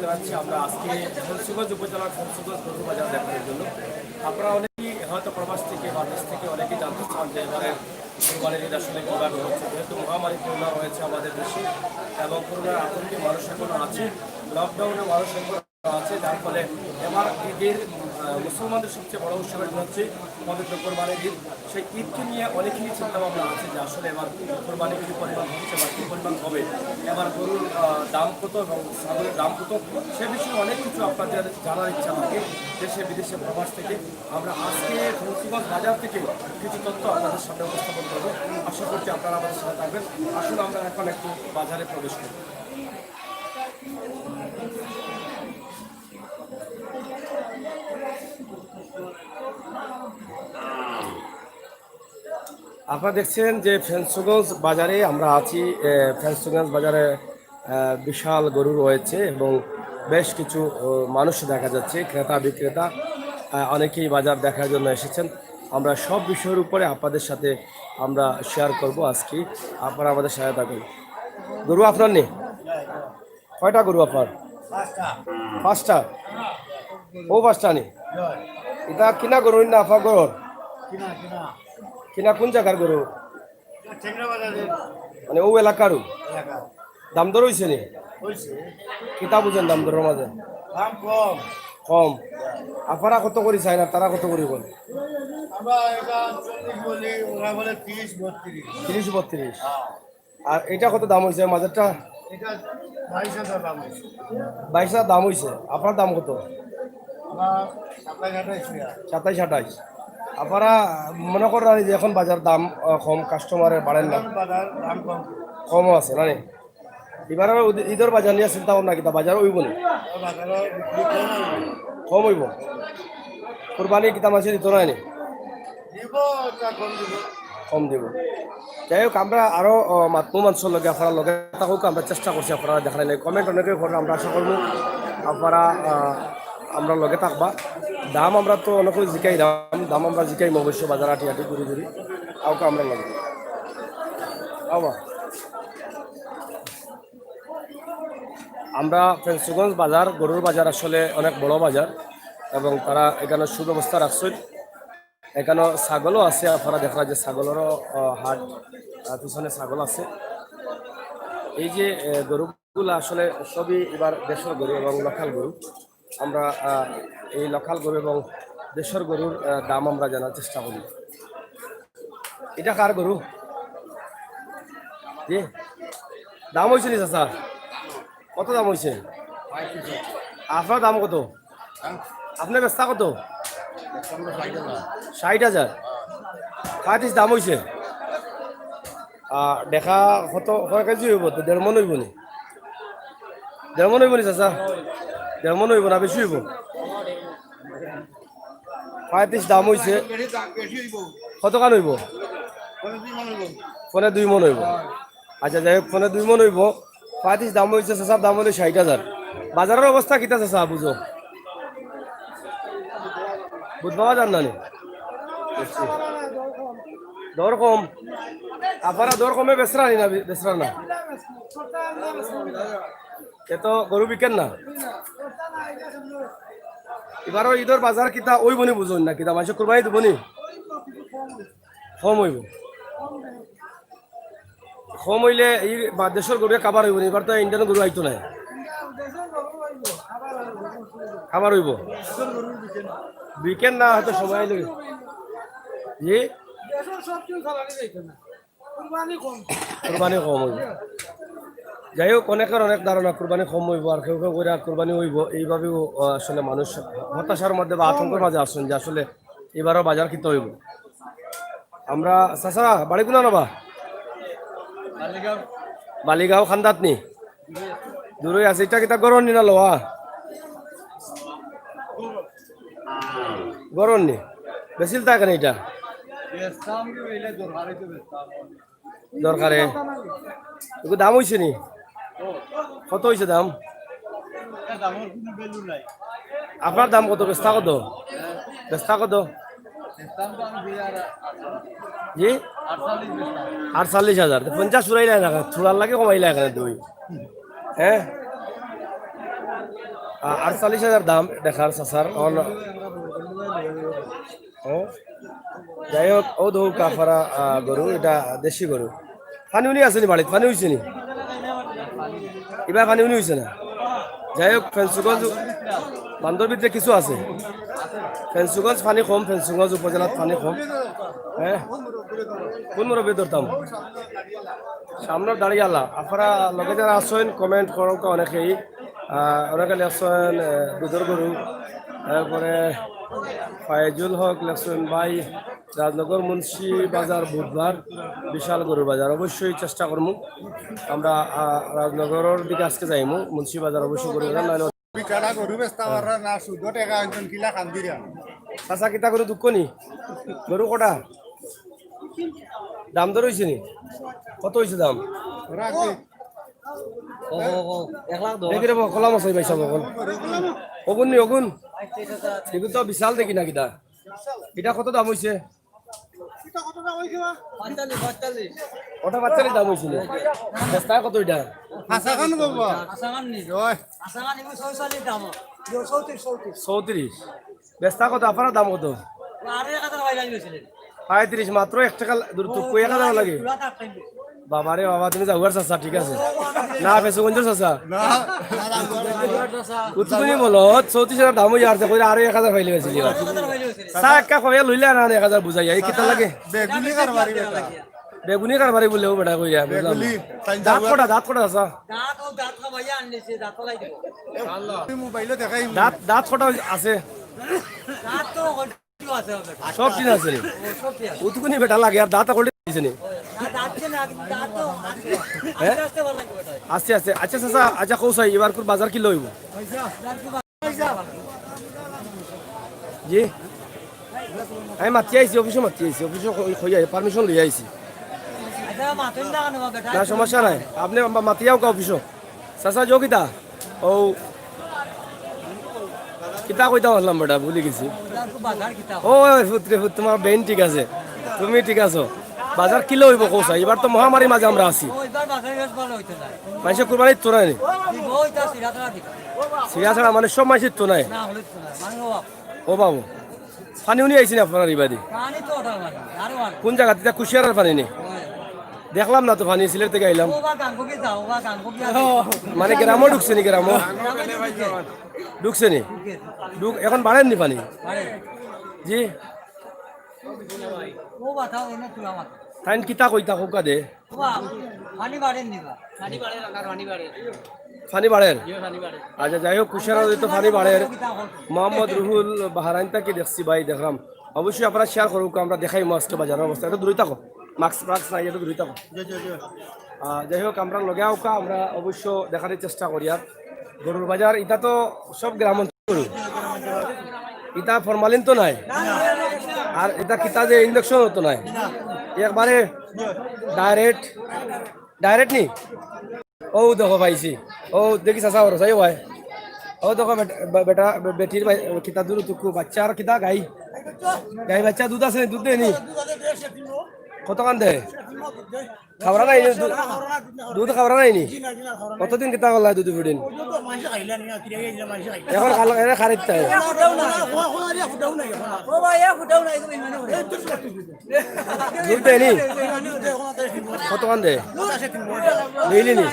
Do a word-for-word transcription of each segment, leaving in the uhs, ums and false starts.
জানাচ্ছি আমরা আজকে ফেঞ্চুগঞ্জ উপজেলার ফেঞ্চুগঞ্জ গরু বাজার দেখার জন্য। আপনারা অনেকেই হয়তো প্রবাস থেকে বা দেশ থেকে অনেকেই জানতে চান যে এবারে কুরবানির ঈদ আসলে কীভাবে হচ্ছে, যেহেতু মহামারী করোনা রয়েছে আমাদের দেশে এবং করোনার আতঙ্কে মানুষ এখনো আছে, লকডাউনে মানুষ এখনো আছে, যার ফলে এবার ঈদের, আহ, মুসলমানদের সবচেয়ে বড় উৎসব হচ্ছে পবিত্র কোরবানির ঈদ। সেই ঈদকে নিয়ে অনেকেরই চিন্তা ভাবনা আছে যে আসলে এবার কোরবানি কী পরিমাণ হচ্ছে বা কী পরিমাণ হবে, এবার গরুর, আহ, দাম কত এবং ছাগলের দাম কত, সে বিষয়ে অনেক কিছু আপনাদের জানার ইচ্ছা থাকে। দেশে বিদেশে প্রবাস থেকে আমরা আজকে ফেঞ্চুগঞ্জ বাজার থেকে কিছু তথ্য আপনাদের সামনে উপস্থাপন করবো। আশা করছি আপনারা আমাদের সাথে থাকবেন। আসুন আমরা এখন একটু বাজারে প্রবেশ করি। আপনারা দেখছেন যে ফেঞ্চুগঞ্জ বাজারে আমরা আছি। এ, ফেঞ্চুগঞ্জ বাজারে, এ, বিশাল গরু রয়েছে এবং বেশ কিছু, ও, মানুষ দেখা যাচ্ছে, ক্রেতা বিক্রেতা, আ, অনেকেই বাজার দেখার জন্য এসেছেন। আমরা সব বিষয়ের উপরে আপনাদের সাথে আমরা শেয়ার করব আজকে, আপনারা আমাদের সাথে থাকুন। গরু আপনার নি? কয়টা গরু আপনার? পাঁচটা। পাঁচটা? ও পাঁচটা নি? এটা কিনা গরু না আপনার ঘরর? কিনা, কিনা। কিনা কোন জাগার গরু? টেংরা বাজারের মানে ও এলাকারও? এলাকা। দাম দর অইছে নি? অইছে। কিতা বুঝেন দাম দরর মাঝে? দাম কম। কম। আপনারা কত করি চাইন আর তারা কত করি বলে? আমরা এটা চল্লিশ বলি, ওরা বলে তিরিশ বত্রিশ। তিরিশ বত্রিশ। হ্যাঁ। আর এটা কত দাম অইছে মাঝেরটা? এটা বাইশ হাজার দাম অইছে। বাইশ হাজার দাম অইছে। আপনার দাম কত? আমার সাতাইশ আঠাইশ হাজার। সাতাইশ আঠাইশ। আপনারা মনে করেন যে এখন বাজার দাম, আহ, কম, কাস্টমারের বাড়ের না? এখন বাজার দাম কম। কমও আছে না নি? এবার আবার ঈদ-, ঈদর বাজার নিয়ে চিন্তা ভাবনা কিতা? বাজার অইব নি? বাজারে বিক্রি কম অইব। কম অইব? কুরবানি কিতা মাসে দিত না নি? দিব, এটা কম দিব। কম দিব। যাই হোক, আমরা আরো, আহ, মাতমু মানষর লগে, আপনারা লগে থাকুক, আমরা চেষ্টা করছি আপনারা দেখার লাগি। কমেন্ট অনেকে করেন, আমরা আশা করবো আপনারা, আহ, আমরা লগে থাকবা। দাম আমরা তো অনেকে জিকাইলাম, দাম আমরা জিকাইমু অবশ্য বাজার আটি আটি ঘুরি ঘুরি। আউকা আমরা লগে। আবা। আমরা ফেঞ্চুগঞ্জ বাজার, গরুর বাজার আসলে অনেক বড় বাজার এবং তারা এখানে সুব্যবস্থা রাখছেন। এখানে ছাগলও আছে, আপনারা দেখরা যে ছাগলেরও, আহ, হাট, আহ, পিছনে ছাগল আছে। এই যে, আহ, গরুগুলা আসলে সবই এবার দেশর গরু এবং লোকাল গরু। আমরা, আহ, এই লোকাল গরু এবং দেশর গরুর, আহ, দাম আমরা জানার চেষ্টা করি। এটা কার গরু? জি, দাম অইছে নি চাচা? কত দাম অইছে? আপনার দাম কত? আপনি বেচতা কত? ষাইট হাজার। পঁয়ত্রিশ দাম অইছে। আহ, দেখা কত, কয় কেজি অইব? তো দেড় মন অইব নি? দেড় মন অইব নি চাচা? দেড় মন অইব না বেশি অইব? পঁয়ত্রিশ দাম অইছে। কতখান অইব? পনে দুই মন অইব। আচ্ছা, যাই হোক, পনে দুই মন অইব। পঁয়ত্রিশ দাম অইছে, চাচার দাম অইল ষাইট হাজার। বাজারর অবস্থা কিতা চাচা, বুঝো? বুঝ পাওয়া যার না নি? দর কম। আপনারা দর কমে বেচরা নি না, বেচরা না? এত গরু বিকেন না? এবারও ঈদর বাজার কিতা অইব নি বুঝইন না, কিতা মানষে কুরবানি দিব নি? কম অইব। কম অইলে এই বা-, দেশর গরুয়ে কাবার অইব নি, এবার তো ইন্ডিয়ান গরু আইতো না। কাবার অইব। বিকেন না হয়তো সময় আইলে। জি? কুরবানি কম অইব। যাই হোক, অনেকের অনেক ধারণা কুরবানি কম অইব, আর কেউ কেউ কইরা কুরবানি অইব, এইভাবেও, আহ, আসলে মানুষ হতাশার মধ্যে বা আতঙ্কের মাঝে আছেন যে আসলে এবারও বাজার কিতা অইব। আমরা, চাচা, বাড়ি কোন আনবা? বালিগাঁও। বালিগাঁও খান্দাত নি? দূরই আছে। ইটা কিতা গরুর নি না লওয়া? গরুর নি? বেচিলতা কেনে ইটা? দরকারে। এগু দাম অইছে নি? কত অইছে দাম? আপনার দাম কত? বেচতা কত? বেচতা কত? জি? আটচল্লিশ হাজার। তো পঞ্চাশ উড়াইলা না, থুড়ার লাগি কমাইলা এখানে দুই। হ্যাঁ? আ-, আটচল্লিশ হাজার দাম দেখার চাচার। অন-, ও, যাই হোক, ও দৌ কাফারা, আ, গরু, ইটা দেশি গরু। পানি উনি আছে নি বাড়িত? পানি অইছে নি? ইবার পানি উনি অইছে না? যাই হোক, ফেঞ্চুগঞ্জ বান্দর ভিতরে কিছু আছে। ফেঞ্চুগঞ্জ পানি কম, ফেঞ্চুগঞ্জ উপজেলাত পানি কম। হ্যাঁ, কোন মুরব্বি ধরতাম? সামনের দাড়িওয়ালা। আপনারা লগে যারা আছেন, comment করুক্কা অনেকেই। আহ, অনেকে লেখছেন, আহ, দুধর গরু। তারপরে ফায়জুল হক লেখছেন, ভাই, রাজনগর মুন্সি বাজার বুধবার বিশাল গরুর বাজার। অবশ্যই চেষ্টা করমু আমরা, আহ, রাজনগরর দিকে আজকে যাইমু। মুন্সি বাজার অবশ্যই গরুর বাজার, নাইলে বিকারা গরু বেচতা পাররা না, শুধু টেকা একজন কিলা খান দিরা। চাচা, কিতা গরু দুঃখ নি? গরু কটা? দাম দর অইছে নি? কত অইছে দাম? ওরা কি? ও, ও, ও, এক লাখ দশ। দেখি রে বাবা, কলা মশাই ভাই সাহেব, অখন। অগুন নি, অগুন? এগুন তো বিশাল দেখি না কিতা? ইটা কত দাম অইছে? পঁয়তাল্লিশ, পঁয়তাল্লিশ। ওটা বাচ্চারই দাম অইছিল। বেচতা কত ইটা? হাসাখান বাবা। হাসাখান নি? ওই। হাসাখান এগুন ছয়চল্লিশ দাম। চৌত্রিশ, চৌত্রিশ। চৌত্রিশ। বেচতা কত? আপনার দাম কত? আরো এক হাজার বাইরে গেছিলেন। পঁয়ত্রিশ, মাত্র এক টেকা দূর তো, এক হাজার লাগে। বাবা রে বাবা, তুমি যাও আর চাচা, ঠিক আছে। না, ফেঞ্চুগঞ্জর চাচা। না। উৎকুনি বলো, চৌত্রিশ হাজার দাম অইয়া আছে, কইরা আরো এক হাজার পাইলে বেশি দিবা। চা একটা কইয়া লইলে আর এক হাজার বুঝাইয়া, এই কিতা লাগে? বেগুনি কারবারি বেটা। বেগুনি কারবারি বুলে ও বেটা কইরা, বুঝলাম। বেগুনি, তাই দাঁত যাওয়ার কটা, দাঁত কটা আছে? দাঁত ও দাঁত খাবাইয়া আনলে সে দাঁত ফালাই দিব। আল্লাহ। তুমি মোবাইলে দেখাই। দাঁত, দাঁত কটা আছে? দাঁত তো সব দিন আছে নি? উৎকুনি বেটা লাগে, আর দাঁত আকলে দিছে নি? হ্যাঁ? আস্তে আস্তে। আচ্ছা চাচা, আচ্ছা কও চাই, এবার কুর বাজার কিলা অইবো? জি? আমি মাতি আইছি, অফিসো মাতি আইছি, অফিসো কই, কই আই-, permission লই আইছি। না, সমস্যা নাই, আপনে মা-, মাতি আউক্কা অফিসো। চাচা, যোগিতা, ও, কিতা কইতাম আছলাম বেটা, ভুলি গেছি। ও, ওই পুত্রে পুত, তোমার বেইন ঠিক আছে, তুমি ঠিক আছো। বাজার কিলা অইবো কও চাই, এবার তো মহামারীর মাঝে আমরা আছি। মাইনষে কুরবানি দিতো নায় নি? সিরা ছাড়া মানে সব মাইনষে দিতো নায়। ও বাবু, পানি উনি আইছে নি আপনার ইবাদি? কোন জাগাত? ইটা কুশিয়ারার পানি নি? দেখলাম না তো পানি, সিলেট থাকি আইলাম। মানে গ্রামো ঢুকছে নি, গ্রামো? ঢুকছে নি? ঢুক-, এখন বাড়ের নি পানি? জি? তাইন কিতা কইতা কউক্কা দে? পানি বাড়ের নি বা? পানি বাড়ের। আচ্ছা, যাই হোক, কুশিয়ারা তো পানি বাড়ের। মোহাম্মদ রুহুল বাহরাইন থাকি দেখছি ভাই, দেখলাম। অবশ্যই আপনারা share করুক্কা, আমরা দেখাইমু আজকে বাজারর অবস্থা। একটু দূরে থাকো, mask, mask নাই, একটু দূরে থাকো। আহ, যাই হোক, আমরা লগে আউক্কা, আমরা অবশ্য দেখার চেষ্টা করি। আর গরুর বাজার, ইটা তো সব গ্রাম অঞ্চল গরু, ইটা formalin তো নাই, আর ইটা কিতা যে injection তো নাই, একবারে direct, direct নি। ও দেখো পাইছি, ও দেখি চাচা ওর চাই ভাই, ও দেখো বেটা, বে-, বেটা, বে-, বেটির ভাই, কিতা দূর তুকু বাচ্চা আর কিতা গাই, গাই বাচ্চা দুধ আছে নি? দুধ দেয় নি? কতখান দেয়? খাওয়ারা নাই নি? দু-, দুধ খাওয়ারা নাই নি? কতদিন কিতা করলা দুধ ফুটিন? এখন খালো, এরা খারিত তাই। দুধ দেয় নি? কতখান দেয়? ডেইলি নি?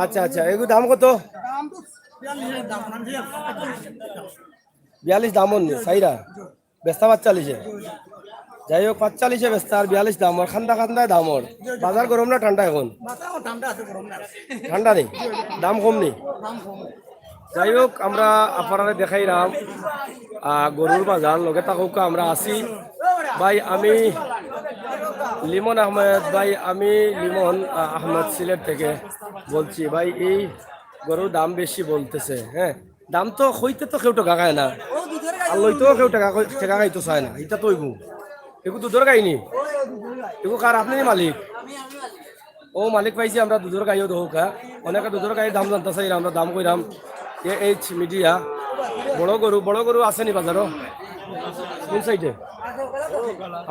আচ্ছা, আচ্ছা, এগুর দাম কত? বিয়াল্লিশ দাম অর নি, চাইরা? বেচতা পাঁচচল্লিশে। যাই হোক, পাঁচচল্লিশে বেচতা আর বিয়াল্লিশ দাম অর, খান্দা খান্দায় দাম অর। বাজার গরম না ঠান্ডা এখন? বাজার ঠান্ডা আছে, গরম না। ঠান্ডা নি? দাম কম নি? দাম কম। যাই হোক, আমরা আপনারারে দেখাইরাম, আহ, গরুর বাজার, লগে থাকউক্কা, আমরা আছি। ভাই, আমি লিমন আহমেদ, ভাই, আমি লিমন, আহ, আহমেদ সিলেট থেকে বলছি। ভাই, এই গরুর দাম বেশি বলতেছে, হ্যাঁ? দাম তো কইতে তো কেউ টেকা খায় না, আর লইতেও কেউ টেকা কই-, টেকা খাইতো চায় না। ইটা তো অইবো। এগু দুধর গাই নি? এগু কার? আপনে নি মালিক? ও মালিক পাইছি আমরা দুধর গাইও দেখউক্কা। অনেকে দুধর গাইর দাম জানতা চাইরা, আমরা দাম কইরাম। A H media. বড় গরু, বড় গরু আছে নি বাজারো? কোন সাইডে?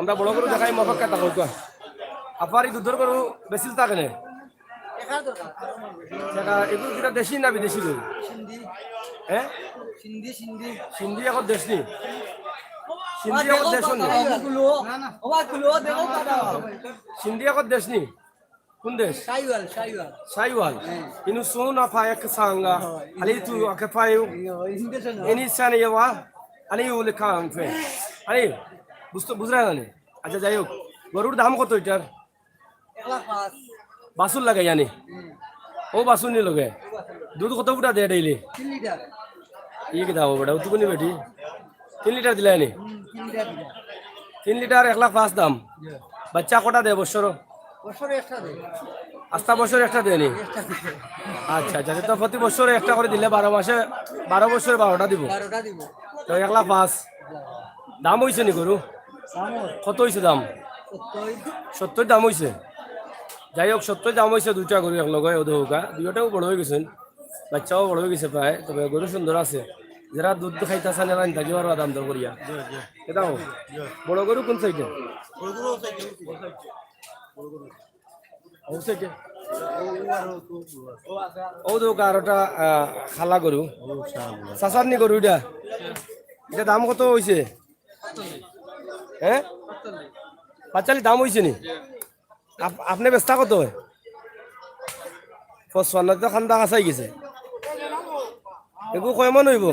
আমরা বড় গরু দেখাইমু, অপেক্ষা থাকউক্কা। আপার ই দুধর গরু বেশি থাকে না? এগুলো কিতা দেশি না বিদেশি গরু? হ্যাঁ, সিন্ধি, সিন্ধি। সিন্ধি এখন দেশ নি? সিন্ধি এখন দেশ নি? সিন্ধি এখন দেশ নি? কোন দেশ? সাইওয়াল, সাইওয়াল। সাইওয়াল। কিন্তু সোনা পায় এক সাঙ্গা। খালি তুই ওকে পায়। এনি সানি ওয়া। আনি উলে খাম ফে। আনি বুঝতো, বুঝরা না নি? আচ্ছা, যাই হোক, গরুর দাম কত এটার? এক লাখ পাঁচ। বাছুর লাগাইয়া নি? ও বাছুর নি লগে? দুধ কত ফুটা দেয় ডেইলি? তিন লিটার। ই কিতা হবো বেটা, অতটুকু নি বেটি? তিন লিটার দিলায় নি? হুম, তিন লিটার দিলাম। তিন লিটার এক লাখ পাঁচ দাম। বাচ্চা কটা দেয় বছর? বছরে একটা দেয়। আস্তা বছর একটা দেয় নি? একটা দেয়। আচ্ছা, আচ্ছা, তো প্রতি বছরে একটা করে দিলে বারো মাসে, বারো বছরে বারোটা দিব। বারোটা দিব। তো এক লাখ পাঁচ। দাম হইছে নি গরু? দাম হয়। কত হইছে দাম? সত্তর। সত্তর দাম হইছে। যাই হোক, সত্তর দাম হইছে দুইটা গরু এক লগে, ও দেখউক্কা। দুইটাও বড় হয়ে গেছেন, বাচ্চাও বড় হয়ে গেছে প্রায়, তবে গরু সুন্দর আছে। যারা দুধ খাইতা চান, এরা নিতা পারবা দাম দর করিয়া। জি, জি। এটা হোক। জি। বড় গরু কোন সাইডে? বড় গরু ওই সাইডে। ও দেখউক্কা আরোটা, আহ, খালা গরু। চাচার নি গরু এটা? এটা দাম কত হইছে? হ্যাঁ? পাঁচচল্লিশ দাম হইছে নি? আপ-, আপনি বেচতা কত হয়? পঁচপান্ন তো খান্দা কাছাই গেছে। এগু কয় মন হইব?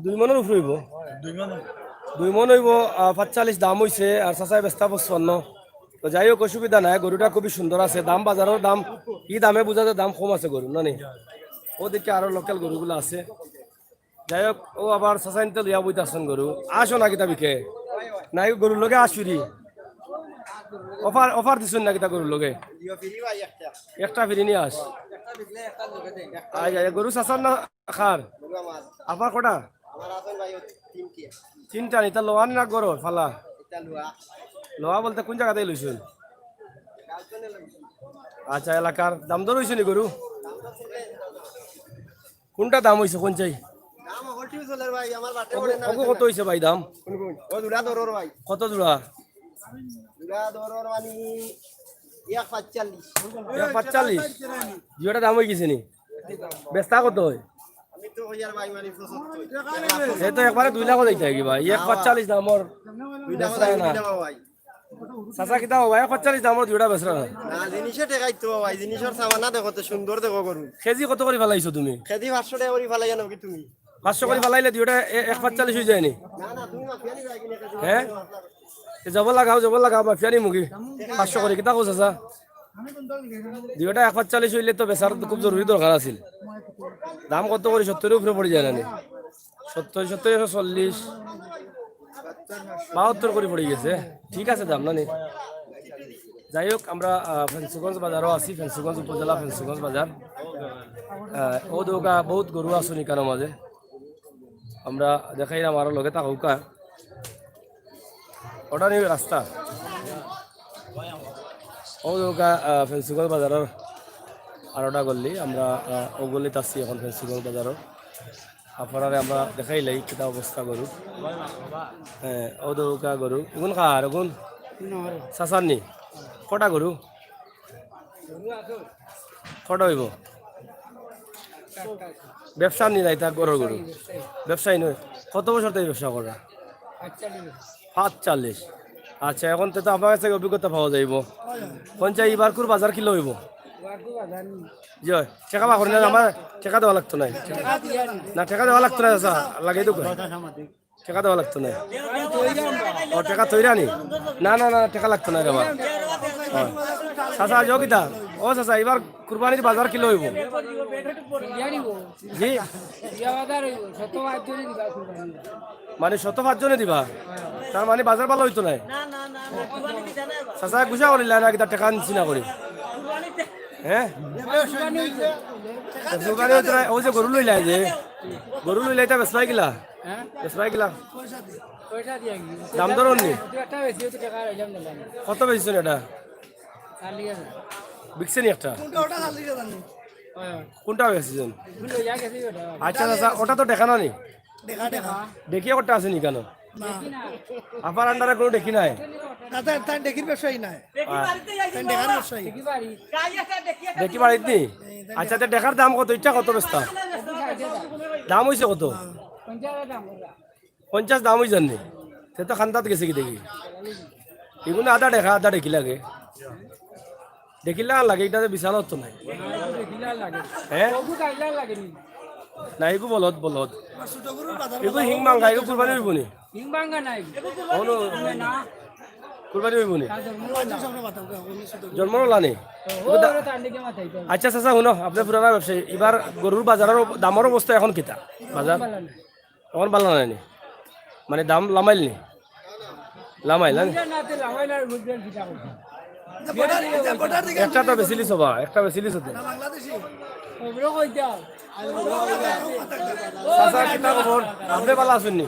দুই মনের উপরে হইব। দুই মন হইব। আহ, পাঁচচল্লিশ দাম হইছে, আর চাচায় বেচতা পঁচপান্ন। তো যাই হোক, অসুবিধা নাই, গরুটা খুবই সুন্দর আছে। দাম, বাজারের দাম, ই দামে বুঝা যায় দাম কম আছে গরু, না নি? ও দেখি আরো লোকাল গরুগুলো আছে। যাই হোক, ও আবার চাচাইন্তে লইয়া বইতে আসছেন গরু। আসো না কিতা বিকে? না, এই গরুর লগে আসুরি। অফার, অফার দিছইন না কিতা গরুর লগে? একটা ফিরি নিয়ে আস। আই, আই, গরু চাচার না খার? আপনার কটা? তিনটা, এটা লোয়ার না গরু ফালা? লোয়া বলতে কোন জায়গাতে লইছইন? আচ্ছা, এলাকার দাম দর হইছে নি গরু? কোনটা দাম হইছে, কোন চাই? দাম হলটিউ চলের ভাই, আমার বাটে ওগু, পড়ে না ওগু হইছে কত না। হইছে ভাই দাম? কোন কোন? ও জোড়া দরর ভাই। কত জোড়া? জোড়া দরর মানে এক পাঁচচল্লিশ। এক পাঁচচল্লিশ? জোড়া দাম হয়ে গেছে নি? বেচতা কত হয়? আমি তো কইয়ার ভাই মানে পঁচাত্তর। এ তো একবারে দুই লাখ যাইতে কি ভাই? এক পাঁচচল্লিশ দাম ওর দুই লাখ বেচরা না। দুই লাখ ভাই। চাচা, কিতা হবা? এক পাঁচচল্লিশ দামর দুইটা বেচরা না। না, জিনিসে ঠেকাই তো ভাই, জিনিসর সামানা দেখো তো, সুন্দর দেখো গরু। কেজি কত করি ফালাইছো তুমি? কেজি পাঁচশো টেকা করি ফালাই জানো কি তুমি? পাঁচশো করি ফালাইলে দুইটা এ-, এক পাঁচচল্লিশ হয়ে যায়নি? না, না, তুমি মাফিয়া নি ভাই কিনে কেজি হ্যাঁ? এ জবর লাগাও, জবর লাগাও, মাফিয়া নি মুগি। পাঁচশো করি, কিতা কও চাচা? দুইটা এক পাঁচচল্লিশ হইলে তো বেচার তো খুব জরুরি দরকার আছিল। দাম কত করি? সত্তরের উপরে পড়ি যায় না নি? সত্তর, সত্তর, একশো চল্লিশ, বাহাত্তর করি পড়ি গেছে। ঠিক আছে, দাম না নি? যাই হোক, আমরা, আহ, ফেঞ্চুগঞ্জ বাজারও আছি, ফেঞ্চুগঞ্জ উপজেলা, ফেঞ্চুগঞ্জ বাজার। আহ, ও দেখউক্কা বহুত গরু আছে নিকানোর মাঝে। আমরা দেখাইলাম, আরো লগে থাকউক্কা। ওটা নিয়ে রাস্তা। ও দেখউক্কা, আহ, ফেঞ্চুগঞ্জ বাজারর আরোটা গল্লি। আমরা, আহ, ও গল্লিত আছি এখন ফেঞ্চুগঞ্জ বাজারর। আপনারে আমরা দেখাইলাই কিতা অবস্থা গরু। হ্যাঁ, ও দেখউক্কা গরু। এগুন কার, এগুন? চাচার নি? কটা গরু? কটা হইব? ব্যবসা নি নাই, তার গরুর গরু। ব্যবসায়ী নয়। কত বছর থেকে ব্যবসা করা? পাঁচচল্লিশ। আচ্ছা, এখন তো, তো আপনার কাছ থেকে অভিজ্ঞতা পাওয়া যাইব। কোন চাই এবারকুর বাজার কিলা হইব? জি, টেকা বা করি না, আমার টেকা দেওয়া লাগতো নাই। না, টেকা দেওয়া লাগতো না, আচ্ছা, লাগাই দেবো। টেকা দেওয়া লাগতো না। ও, টেকা তৈরা নি? না, না, না, টেকা লাগতো না রে বাবা। ও। চাচা, যোগিতা। ও চাচা, এবার কুরবানির বাজার কিলা হইব? জি? মানে শত পাঁচ জনে দিবা? তার মানে বাজার ভালা হইতো নাই? চাচা, গুসা করিলা না, কিতা টেকা নিছি না করি? হ্যাঁ? কুরবানি হইতো নাই, ও যে গরু লইলা যে, গরু লইলা, এটা বেচবাই কিলা? হ্যাঁ? বেচবাই কিলা? পয়সা দিয়ে কি? দাম দর নি? দুই একটা বেশি হইতো, টেকা হইলাম না। কত বেচছেন এটা? চাল্লিশ হাজার। বিকছে নি একটা? কোনটা ওটা চাল্লিশ হাজার নি? হয়, হয়। কোনটা বেচছেন? ভুল হয়ে গেছে ওটা। আচ্ছা, আচ্ছা, ওটা তো দেখা না নি? দেখা, দেখা। দেখিয়া ওটা আছে নি কেন? আপার আন্ডারে কোনো দেখি নাই। না, তার তার ডেকির ব্যবসায়ী নাই। আহ, তার ডেকার ব্যবসায়ী। দেখি বাড়িত নি? আচ্ছা, তো দেখার দাম কত? ইটা কত বেচতা? দাম হইছে কত? পঞ্চাশ দাম হই জাননি। সে তো খান্দাত গেছে কি দেখি। এগুলো আধা দেখা, আধা দেখি লাগে। দেখিলে আর লাগে, এটা তো বিশাল অত নাই। হ্যাঁ? না, এগু বলদ, বলদ। এগু হিং মাঙ্গা, এগু কুরবানি হইব নি? হিং মাঙ্গা নাই। কুরবানি হইব নি? জন্ম হলা নি? আচ্ছা চাচা, শুনো, আপনি পুরানা ব্যবসায়ী, এবার গরুর বাজারের অব- দামের অবস্থা এখন কিতা? বাজার এখন ভালা নাই নি? মানে দাম লামাইল নি? লামাইল না নি? একটা তো বেচিলিছ বা, একটা বেচিলিছ তো। চাচা, কিতা খবর? আপনি ভালা আছইন নি?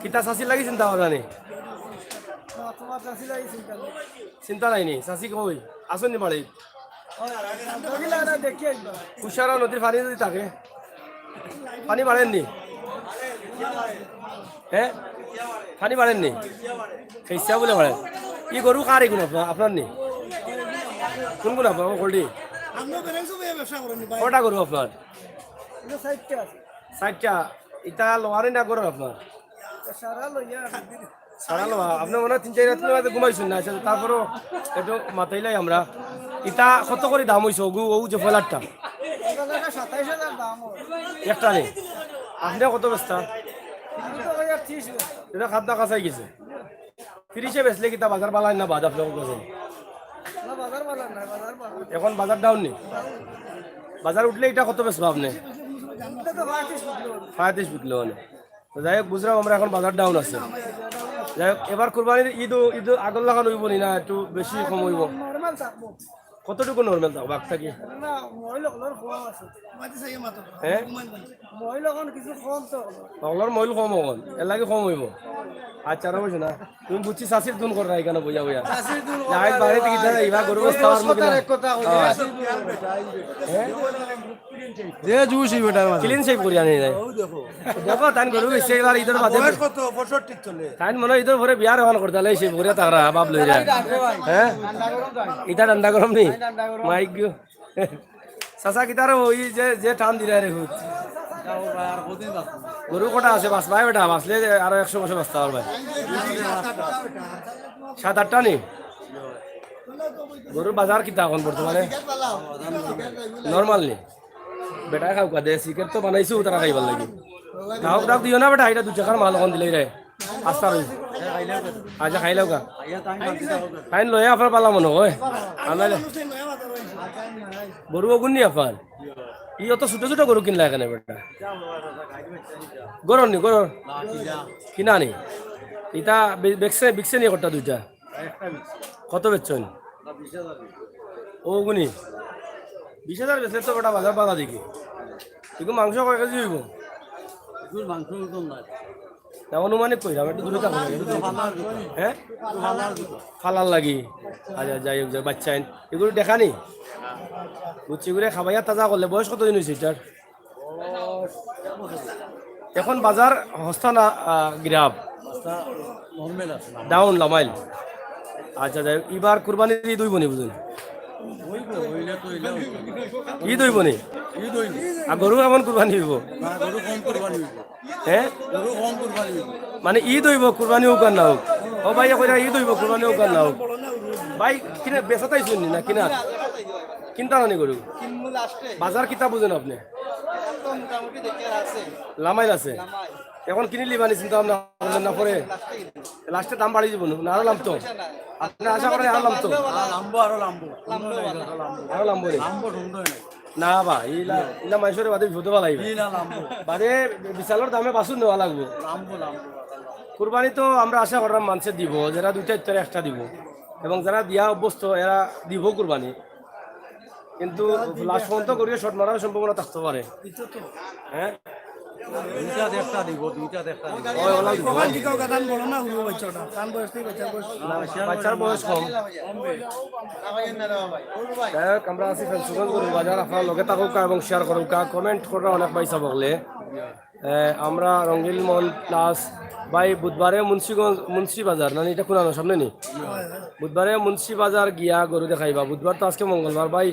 কিতা চাচির লাগি চিন্তা করা নি? চিন্তা নাই নি? চাচি কই? আছইন নি বাড়িত? কুশিয়ারা নদীর পানি যদি থাকে, পানি বাড়ের নি? হ্যাঁ, পানি বাড়ের নি? খেইছা বুলে বাড়ের। ই গরু কার এগুন আপনার, আপনার নি? কোন কোন আপনার? কলটি? কটা গরু আপনার? চারটা। ইটা লওয়ার নি না গরুর আপনার? সারা লওয়া, আপনি মনে হয় তিন চাইর রাইত বাদে ঘুমাইছইন না, আচ্ছা, তারপরেও একটু মাতাইলাই আমরা। ইটা কত করি দাম হইছে ওগু, ও যে ফলারটা? একটা নি? আপনি কত বেচতা? এটা খাদ্য কাছাই গেছে। তিরিশে বেচলে কিতা বাজার ভালা না বাদ আপনার কাছে? এখন বাজার ডাউন নি? বাজার উঠলে এটা কত বেচবা আপনি? পঁয়ত্রিশ উঠলে মানে। তো যাই হোক, বুঝলাম আমরা এখন বাজার ডাউন আছে। যাই হোক, এবার কুরবানির ঈদ, ঈদ আগর লাখান হইব নি না, একটু বেশি কম হইব? কতটুকু নর্মাল থাকবো আগ থাকি? হ্যাঁ, হকলর মইল কম অকল, এর লাগি কম হইব। আচ্ছা, আর বুঝো না, তুমি বুঝছি চাচির দুন কররা এখানো বইয়া বইয়া। যাই বাড়িতে গিয়ে দাঁড়াই, ইবা গরু গোস্ত খাওয়ার মুখে না। হ্যাঁ। যে জুস ই বেটার মাঝে। ক্লিন শেভ করি আনি নাই। দেখো, তান গরু বেচছে এবার ঈদর বাদে। বয়স কত? পঁয়ষট্টি চলে। তাইন মনে হয় ঈদর পরে বিয়ার অখন করতে হলে শেভ করে তারা বাপ লই যায়। হ্যাঁ? ইটা ঠান্ডা গরম নি? মাইক গো। চাচা, কিতারে ওই যে, যে টান দিলে রে হুত। গরু কটা আছে? বাঁচবায় বেটা, বাঁচলে আরো একশো বছর বাঁচতে পারবে। সাত আটটা নি? গরুর বাজার কিতা এখন বর্তমানে? নরমাল নি? বেটায় খাউকা দে, সিগারেট তো বানাইছো তারা খাইবার লাগি। গ্রাহক গ্রাহক দিও না বেটা, এটা দুই টাকার মাল এখন দিলেই রে। আস্তা রই। আচ্ছা, খাইলাউকা। খাইন লয়ে আপনার পালা মনে হয়। আমরা গরু অগুন নি আপনার? ই অত ছোট ছোট গরু কিনলা এখানে বেটা? গরুর নি, গরুর। কিনা নি? ইটা বে-, বেচছে, বিকছে নি কটা দুইটা? কত বেচছইন? ও গুনি। বিশ হাজার বেচলে তো বেটা বাজার বাড়া দেখি। এগু মাংস কয় কেজি হইব? এগুর মাংস ওজন নাই। না, অনুমানিক কইলাম, একটু দূরে থাকো। ফালার জুতা। হ্যাঁ? ফালার জুতা। ফালার লাগি। আচ্ছা, যাই হোক, যাই, বাচ্চাইন। এগুলো দেখা নি? বুঝছি, এগুলো খাবাইয়া তাজা করলে। বয়স কতদিন হয়েছে এটার? এখন বাজার হস্তা না, আহ, গিরাব? নর্মাল আছে না? ডাউন লামাইল। আচ্ছা, যাই হোক, এবার কুরবানির ঈদ হইব নি বুঝুন? হইলে তো হইলে হইব। ঈদ হইব নি? ঈদ হইব। আর গরু কেমন কুরবানি হইব? না, গরু কম কুরবানি হইব। হ্যাঁ? গরু কম কুরবানি হইব। মানে ঈদ হইব, কুরবানি হোক আর না হোক। ও ভাই, কইরা ঈদ হইব, কুরবানি হোক আর না হোক। ভাই, কিনা বেচাতাই শুননি না কিনা? কিনতা নানি গরু? বাজার কিতা বুঝেন আপনি? লামাইল আছে। এখন কিনি লিবানি চিন্তা ভাবনা করলেন না পরে? লাস্টে দাম বাড়ি যাব না, আরো লামতো। আপনি আশা করেন আরো লামতো। আর লাম্বো, আরো লাম্বো। আরো লামবো নি? লাম্বো সুন্দর নাই। না বা, ইলা, ইলা মানুষের বাদে বিপদে বালাই। এই না লাম্বো। বাদে বিশালর দামে বাসুন নেওয়া লাগবো। Lumbo, lumbo. কুরবানি তো আমরা আশা করলাম মানুষে দিব, যারা দুইটা ইত্যাদি একটা দিব, এবং যারা দিয়া অভ্যস্ত এরা দিব কুরবানি। কিন্তু লাস্ট পর্যন্ত করিয়ে শট মারার সম্ভাবনা থাকতে পারে। হ্যাঁ? দুইটা দেখটা দিব, দুইটা দেখটা দিব। ওই ওলা দিব। ধান বড় না হইব বাচ্চাটা, ধান বয়স থেকে বাচ্চার বয়স। বাচ্চার বয়স কম। যাই হোক, আমরা আছি ফেঞ্চুগঞ্জ গরু বাজার। আপনারা লগে থাকুকা এবং শেয়ার করুকা, কমেন্ট কররা অনেক ভাই সাব অকলে। এ, আমরা রঙ্গিল মন প্লাস ভাই, বুধবারে মুন্সিগঞ্জ, মুন্সি বাজার, না, এটা কোনানো সামনে নি? বুধবারে মুন্সি বাজার গিয়া গরু দেখাইবা। বুধবার তো আজকে মঙ্গলবার ভাই,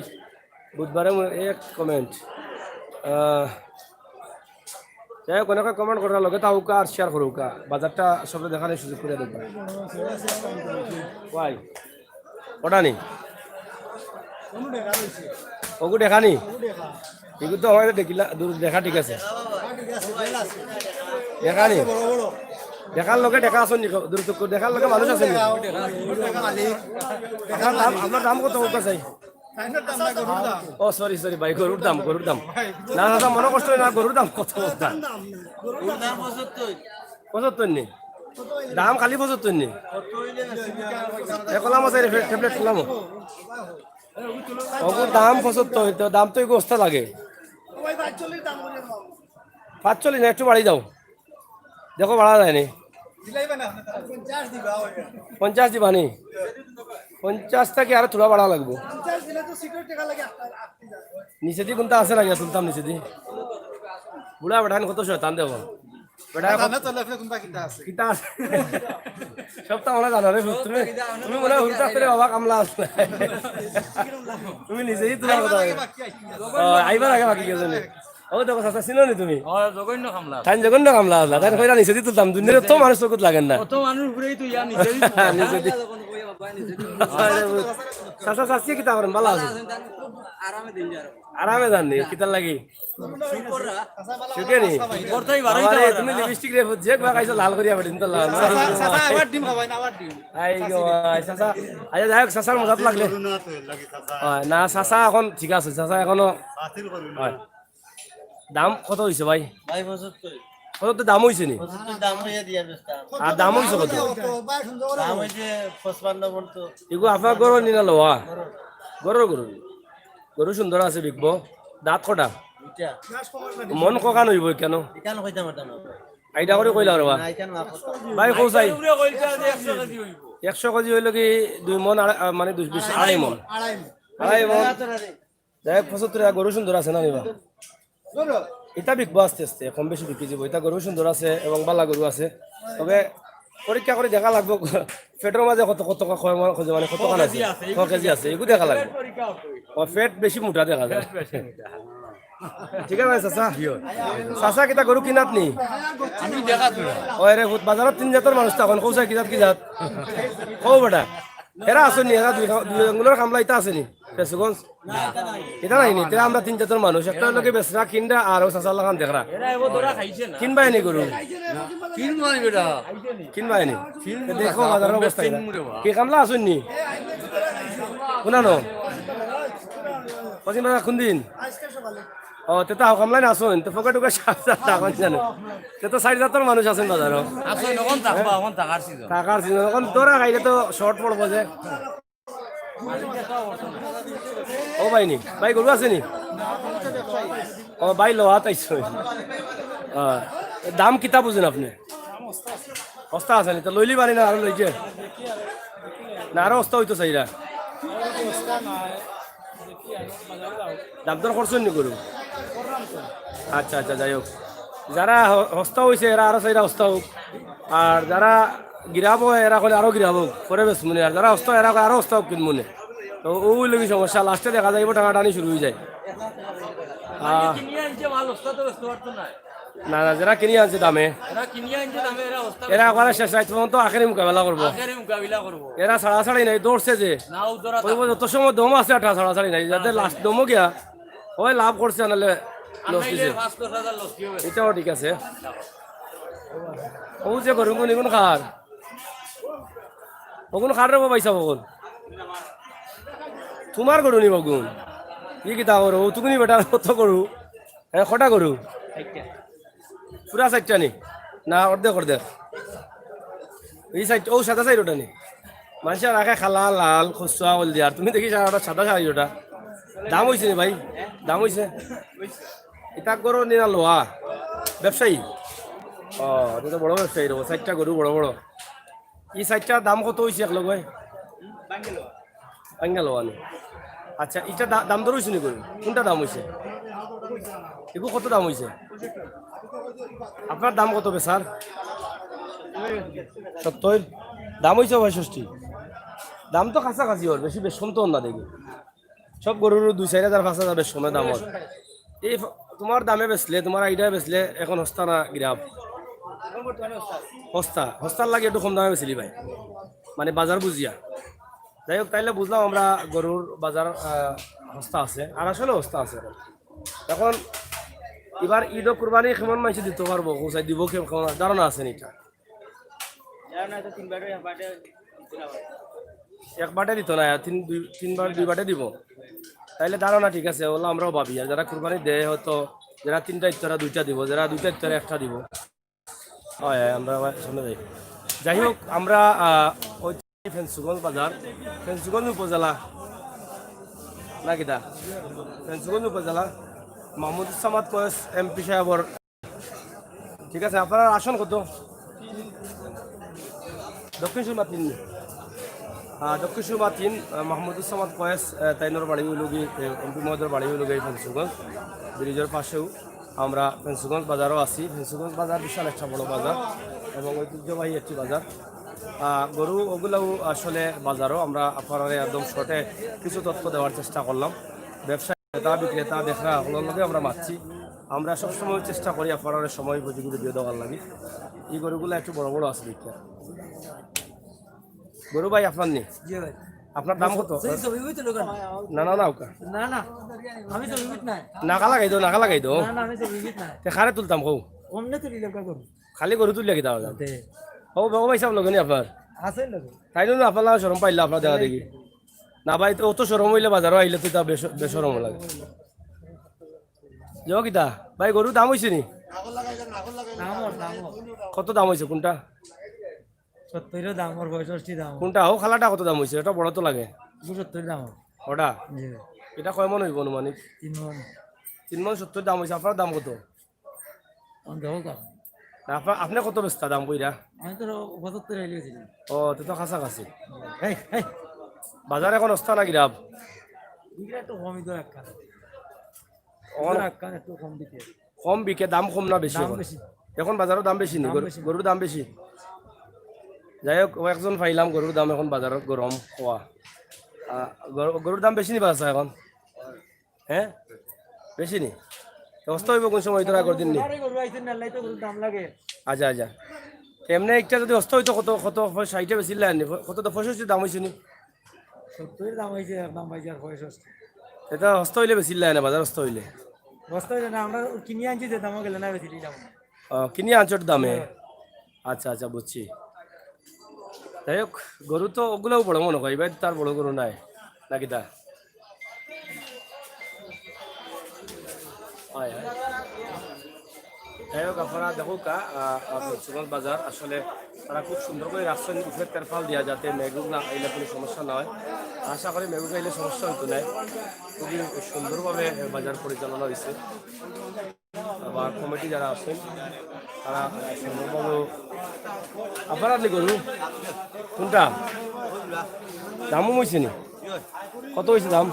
বুধবারে মু-, এক কমেন্ট। আহ, যাই হোক, অনেকে কমেন্ট করার লগে তাউকা আর শেয়ার করুকা, বাজারটা সবরে দেখানোর সুযোগ করে দেবা। ভাই, ওটা নি? ওগু দেখা নি? এগু তো হয় দেখিলা, দূর দেখা ঠিক আছে। দেখা নি? দেখার লগে দেখা আছেন নি? দূর তো দেখার লগে মানুষ আছেন নি? আপনার দাম, আপনার দাম কত করতে চাই? ও, সরি, সরি ভাই, গরুর দাম, গরুর দাম। না, না, না, মনে কষ্ট হয় না, গরুর দাম কত? পঁচাত্তর নি? দাম খালি পঁচাত্তর নি? এ, কলাম আছে রে, ট্যাবলেট কলাম। ওগুর দাম পঁচাত্তর, তো দাম তো এগু অস্তা লাগে। পাঁচচল্লিশ না, একটু বাড়ি দাও। দেখো, বাড়া যায়নি। পঞ্চাশ দিবা নি? পঞ্চাশ থাকি আরো থুড়া বাড়া লাগবো। নিচেদি কুনটা আছে না গিয়া তুলতাম নিচেদি। বুড়া বেটাইন কত শয়তান দেখো। বেটা এখন কিতা আছে? সব তো আমরা জানো রে, তুমি, তুমি মনে হয় হুরুতা করে বাবা কামলা আছে। তুমি নিজেই তোমার কথা। ও, আইবার আগে বাকি গেছে নি? ও দেখো, চাচা, চিনো নি তুমি? ও, জঘন্য কামলা। তাই জঘন্য কামলা আছলা, তাই কইরা নিচেদি তুলতাম, দুনিয়ার তো মানুষ চকুত লাগের না। কত মানুষ ঘুরেই তুই আর নিচেদি তুলতাম। নিচেদি। চাচা, চাচি কিতা করেন? ভালা আছইন? আরামে যান নি? কিতার লাগি? সুখে নি? তুমি লিপস্টিক রে, যে বা খাইছো লাল করিয়া বেটিন তো লাল। চাচা, চাচা, আবার ডিম খাবাই না, আবার ডিম। আই গো, আই চাচা। আচ্ছা, যাই হোক, চাচার মজাত লাগলে। হয়, না, চাচা এখন ঠিক আছে, চাচা এখনো। হয়। দাম কত হইছে ভাই? ভাই, পঁচাত্তর। কত তো দাম হইছে নি? পঁচাত্তর দাম হইয়া দিয়া বেচতাম। আর দাম হইছে কত? দাম হইছে পঁচপান্ন পর্যন্ত। এগু আপনার গরু নি না লওয়া? গরুর গরু। গরু সুন্দর আছে, বিকবো। দাঁত কটা? দুইটা। মন কখান হইব কেন? এখানে কইতে পারতাম না। আইডিয়া করে কইলা রে বা। না, এখানে না করতাম। ভাই, কও চাই। একশো কেজি হইল কি দুই মন, আড়াই, আহ, মানে দুই বিশ, আড়াই মন। আড়াই মন। যাই হোক, পঁচাত্তর হাজার গরু সুন্দর আছে না নিবা? ইটা বিকবো আস্তে আস্তে, কম বেশি বিকি যাইব। ইটা গরু সুন্দর আছে এবং বালা গরু আছে, তবে পরীক্ষা করি দেখা লাগবো পেটর মাঝে কত, কত ক-, কয় মন, কত, মানে কত খান আছে, ক কেজি আছে, এগু দেখা লাগবো। ও, পেট বেশি মোটা দেখা যায়। ঠিক আছে, চাচা। চাচা, কিতা গরু কিনাত নি? আমি দেখা তুই। ওই রে, ভূত বাজারত তিন জাতর মানুষ তখন, কও চাই কি জাত, কি জাত? কও বেটা। এরা আছে নি, এরা দুই, দুই আঙ্গুলর কামলা ইটা আছে নি? ফেঞ্চুগঞ্জ? ইটা নাই নি, তে আমরা তিন জাতর মানুষ। একটা হইল কি বেচরা, কিনরা, আর ও চাচার লাখান দেখরা। কিনবায় নি গরু? কিনবায় নি বেটা। কিনবায় নি? তে দেখো বাজারর অবস্থা কিতা। কি কামলা আছইন নি? কোনানো? কদিন বাজার কোন দিন? ও, তে তো কামলা নি আছইন, তে পকেট উকে সাত হাজার টাকা জানো। তে তো চাইর জাতর মানুষ আছইন বাজারো। আছইন, অখন থাকবা, অখন থাকার সিজন। থাকার সিজন, অখন ধরা খাইলে তো শর্ট পড়বো যে। ও ভাই নি, ভাই গরু আছে নি? ও ভাই, লওয়াত আইছো। আহ, দাম কিতা বুঝেন আপনি? অস্তা আছে নি, তো লইলি বানি না, আরো লইছে? না, আরো অস্তা হইতো চাইরা। দাম দর করছেন নি গরু? আচ্ছা, আচ্ছা, যাই হোক, যারা হ-, হস্তা হইছে, এরা আরো চাইরা হস্তা হোক, আর যারা গিরাবো, এরা কইলে আরো গিরাবো, পরে বেচমুনে, আর যারা হস্তা, এরা কয় আরো হস্তা হোক কিনমুনে। তো ওই লগি সমস্যা, লাস্টে দেখা যাইব টানাটানি শুরু হয়ে যায়। আহ, না, না, যারা কিনি আনছে দামে, এরা একবারে শেষ রাইত পর্যন্ত আখেরি মোকাবেলা করবো। এরা ছাড়াছাড়ি নাই, দৌড়ছে যে। কইব যত সময় দম আছে, একটা ছাড়াছাড়ি নাই, যাতে লাস্ট দমও গিয়া হয় লাভ করছে, নাহলে লস দিছে। এটাও ঠিক আছে। ও যে গরু গুনি গুন খার, ওগুন খার রে বাবা, ইসা ওগুন। তোমার গরু নি বগুন। ই কিতা করো? ও তুকুনি বেটা, কত গরু? হ্যাঁ, কটা গরু? পুরা চাইরটা নি? না, অর্ধেক, অর্ধেক। এই সাইড, ও সাদা সাইড ওটা নি? মানুষে রাখে কালা, লাল, খসুয়া, হলদিয়া। আর তুমি দেখি সাদা, সাদা সাইড ওটা। দাম হইছে নি ভাই? দাম হইছে? এটা গরু নি না লওয়া? ব্যবসায়ী? ও, এটা তো বড় ব্যবসায়ী রে, চাইরটা গরু বড় বড়। এই সাইডটার দাম কত হইছে এক লগে? ভাঙ্গা লওয়া নি। আচ্ছা, ইটা দা-, দাম দর অইছে নি গরু? কুনটা দাম অইছে? এগু কত দাম অইছে? আপনার দাম কত বেচার? সত্তইর? দাম অইছে পঁয়ষট্টি। দাম তো কাছাকাছি অর, বেশি বেশ কম তো অর না দেখি। সব গরুর দুই চাইর হাজার, পাঁচ হাজার বেশ কমে দাম অর। এই ফ-, তুমার দামে বেচলে, তুমার আইডিয়া বেচলে অখন হস্তা না গিরাব? হস্তা, হস্তার লাগি একটু কম দামে বেচিলি ভাই, মানে বাজার বুঝিয়া। যাই হোক, তাইলে বুঝলাম আমরা গরুর বাজার, আহ, হস্তা আছে, আর আসলে হস্তা আছে। অখন ইবার ইদো কুরবানি কেমন মানষে দিতো পারবো, কোথায় দিবো, কেমন, কেমন ধারণা আছে নি ইটা? এক বাটে দিতো না, তিন, দুই, তিনবার, দুই বাটে দিবো। তাইলে ধারণা ঠিক আছে, অলা আমরাও ভাবি। আর যারা কুরবানি দেয় হয়তো, যারা তিনটা দিতো, তারা দুইটা দিবো, যারা দুইটা দিতো, তারা একটা দিবো। হয়, হয়, আমরা আবার সামনে যাই। যাই হোক, আমরা, আহ, ওই ফেঞ্চুগঞ্জ বাজার, ফেঞ্চুগঞ্জ উপজেলা, না কিতা? ফেঞ্চুগঞ্জ উপজেলা, মাহমুদ সামাদ কয়েস এমপি সাহেবর। ঠিক আছে, আপনার আসন কত? দক্ষিণ সুরমা তিন। আহ, দক্ষিণ সুরমা তিন, আহ, মাহমুদ সামাদ কয়েস, আহ, তাইনর বাড়ি অইলগি, আহ, এমপি মহোদয়র বাড়ি অইলগি এই ফেঞ্চুগঞ্জ ব্রিজর পাশেও। আমরা ফেঞ্চুগঞ্জ বাজারও আছি। ফেঞ্চুগঞ্জ বাজার বিশাল একটা বড় বাজার এবং ঐতিহ্যবাহী একটি বাজার। আহ, গরু ওগুলাও আসলে বাজারও আমরা আপনারারে একদম শর্টে কিছু তথ্য দেওয়ার চেষ্টা করলাম। ব্যবসায়ী, ক্রেতা, বিক্রেতা, দেখরা হকলর লগে আমরা মাতছি। আমরা সবসময় চেষ্টা করি আপনারারে সময় উপযোগী ভিডিও দেওয়ার লাগি। এই গরুগুলা একটু বড় বড় আছে দেখি। গরু ভাই আপনার নি? জি ভাই। আপনার দাম কত? সেই ছবি তো লোক না। না, না, না, ওকা। না, না, আমি ছবি না। নাকা লাগাই দেও, নাকা লাগাই দেও। না, না, আমি ছবি না। তে কারে তুলতাম কও? অন্য তুলি লোক করুন। খালি গরু তুলিয়া কিতা অইলো? দে। ও, বাবা ভাই সাহেব লগে নি আপনার? আছে লোক। তাইন না আপনার লাগি শরম পাইলা আপনার দেখা দেখি। না ভাই, তো অত শরম অইলে বাজারো আইলে তো ইতা বেশ-, বেশরম লাগে। যাও কিতা? ভাই, গরুর দাম অইছে নি? দাম অর, দাম অর। কত দাম অইছে কুনটা? সত্তইরও দাম অর, পঁয়ষট্টি দাম অর। কুনটা? ও খালাটা কত দাম অইছে? ইটা বড় তো লাগে। পঁচাত্তর দাম অর। ওটা? জি। ইটা কয় মন অইবো আনুমানিক? তিন মন। তিন মন সত্তইর দাম অইছে, আপনার দাম কত? আমি দেখো কাম। না, আপনা-, আপনি কত বেচতা দাম কইরা? আমি তো পঁচাত্তর আইলে বেশি। ও, তে তো কাছাকাছি। এই, এই। বাজার অখন হস্তা না গিরাব? বিক্রি একটু কমই তো একখান। অখন একটু কম বিকে। কম বিকে, দাম কম না বেশি দাম অখন? বেশি। অখন বাজারো দাম বেশি নি, দাম গরু-, বেশি। গরুর দাম বেশি। যাই হোক, ও একজন পাইলাম, গরুর দাম অখন বাজারো গরম কওয়া। আহ, গরু-, গরুর দাম বেশি নি বাজার অখন? হ্যাঁ? বেশি নি? তো হস্তা অইবো কুন সময়, ইতার আগর দিন নি? আরে গরু আইছে না, লাই তো গরুর দাম লাগে। আচ্ছা, আচ্ছা। এমনে একটা যদি হস্তা অইতো কত, কত, ষাইটে বেচিলাইন নি? কত তো পঁয়ষট্টি দাম অইছে নি? সত্তইর দাম অইছে, একদম বাজার পঁয়ষট্টি। ইটা হস্তা অইলে বেচিলাইন না, বাজার হস্তা অইলে? হস্তা অইলে না, আমরা কিনি আনছি যে দামো গেলে না বেশি দাম। ও, কিনি আনছো দামে? হ্যাঁ। আচ্ছা, আচ্ছা, বুঝছি। যাই হোক, গরু তো ওগুলাও বড় মনে হয়, ভাই, তার বড় গরু নাই, নাকি তা? হয়, হয়। যাই হোক, আপনারা দেখউক্কা, আহ, আহ, সুগঞ্জ বাজার আসলে তারা খুব সুন্দর করি রাখছইন, উপরে তেরপাল দিয়া, যাতে মেঘ না আইলে কুনু সমস্যা না হয়। আশা করি মেঘ আইলে সমস্যা অইতো নায়। খুবই সুন্দরভাবে বাজার পরিচালনা অইছে। আবার কমিটি যারা আছইন, তারা সুন্দরভাবে। আপনার আপনি গরু কুনটা? দামও অইছে নি? কত অইছে দাম?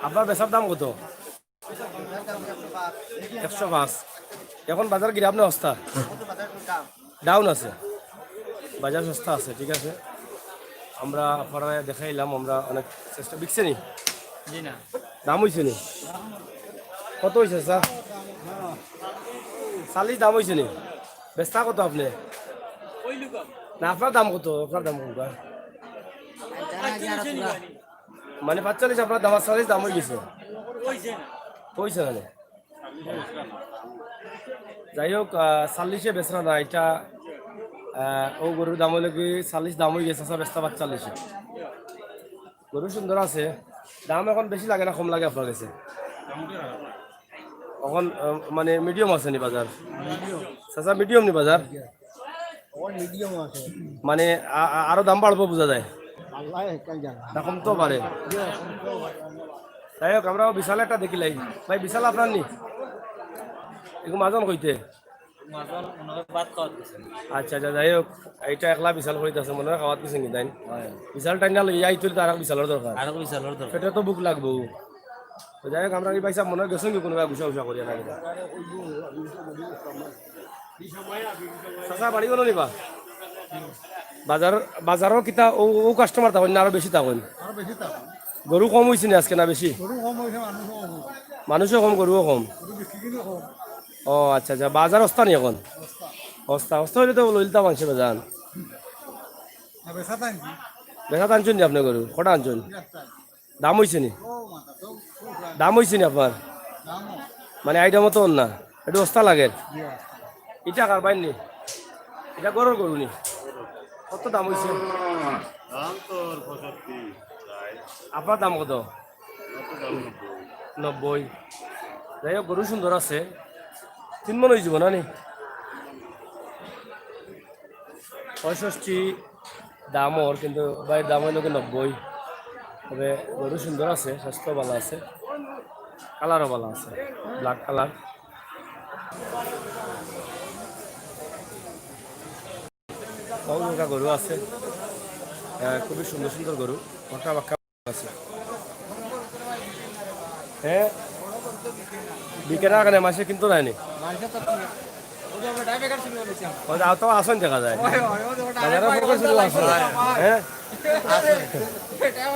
আপনার বেচার দাম কত? একশো পাঁচ। অখন বাজার গিরাব না হস্তা? ডাউন আছে, বাজার সস্তা আছে, ঠিক আছে। আমরা আপনারারে দেখাইলাম, আমরা অনেক চেষ্টা, বিকছে নি? জি না। দাম অইছে নি? কত অইছে, চাচা? চাল্লিশ দাম অইছে নি? বেচতা কত আপনে? না, আপনার দাম কত? আপনার দাম কত? মানে, পাঁচচল্লিশ আপনার দাম, আর চাল্লিশ দাম অইগেছে? অইছে না। যাই হোক, আহ, চাল্লিশে বেচরা না, ইটা, আহ, অউ গরুর দাম অইলো কি, চাল্লিশ দাম অইগেছে, চাচা, বেচতা পাঁচচল্লিশে। গরু সুন্দর আছে, দাম অখন বেশি লাগে না, কম লাগে আপনার গেছে? অখন, আহ, মানে, মিডিয়াম আছে নি বাজার? চাচা, মিডিয়াম নি বাজার? অখন মিডিয়াম আছে। মানে, আ-, আ-, আরো দাম বাড়বো বুঝা যায়। আল্লাহ একাই জানে। না, কমতেও পারে। যাই হোক, আমরা বিশাল একটা দেখিলাই। ভাই, বিশাল আপনার নি? এগু মাজন কইতে? মাজন মনে হয় ভাত খাওয়াত গেছে। আচ্ছা আচ্ছা, যাই হোক, এইটা একলা বিশাল করিত আছে, মনে হয় খাওয়াত গেছে নি তাইন। হয়। বিশাল টাইনা লইয়া আইতে হইলে তার আরো বিশালর দরকার। আরো বিশালর দরকার। পেটে তো ভুক লাগবো। তো যাই হোক, আমরা এই ভাই সাহেব মনে হয় গেছেন কি কোনো গুছা উছা করিয়া না কিতা। চাচা বাড়ি কোনো নিবা? বাজার, বাজারও কিতা ও, ও কাস্টমার থাকইন না আরো বেশি থাকইন? আরো বেশি দাম। গরু কম হইছে নি আজকে না বেশি? গরু কম হইছে, মানুষও কম। মানুষও কম, গরুও কম। গরু বিক্রি কিন্তু কম। ও আচ্ছা আচ্ছা, বাজার অস্তা নি এখন? বস্তা। অস্তা, অস্তা হইলে তো লইলতা মানষে বেজান। না, বেচা তাই নি? বেচা আনছইন নি আপনি গরু? কটা আনছইন? কি একটা আছে? দাম হইছে নি? ও মাথা তো খুব দাম। দাম হইছে নি আপনার? দাম। মানে আইডিয়া মতো না, একটু অস্তা লাগে। জি, আছে। এটা কার বাইর নি? এটা গরুর গরু নি? কত দাম হইছে? দাম তো ওর পঁয়ষট্টি প্রায়। আপনার দাম কত? কত দাম নব্বই। নব্বই। যাই হোক, গরু সুন্দর আছে। তিন মন হয়ে যাব না নি? পঁয়ষট্টি দাম ওর, কিন্তু ভাইর দাম হইল কি নব্বই। তবে গরু সুন্দর আছে, স্বাস্থ্য ভালো আছে, কালারও ভালো আছে, ব্ল্যাক কালার। বহু জায়গা গরু আছে, আহ, খুবই সুন্দর সুন্দর গরু, বাঁকা বাঁকা আছে। হ্যাঁ, বিকেনা কেনে মাসে কিন্তু নাইনি। ওই যে তো আসন দেখা যায়। বাজারে ফোন করেছিল আসন। হ্যাঁ?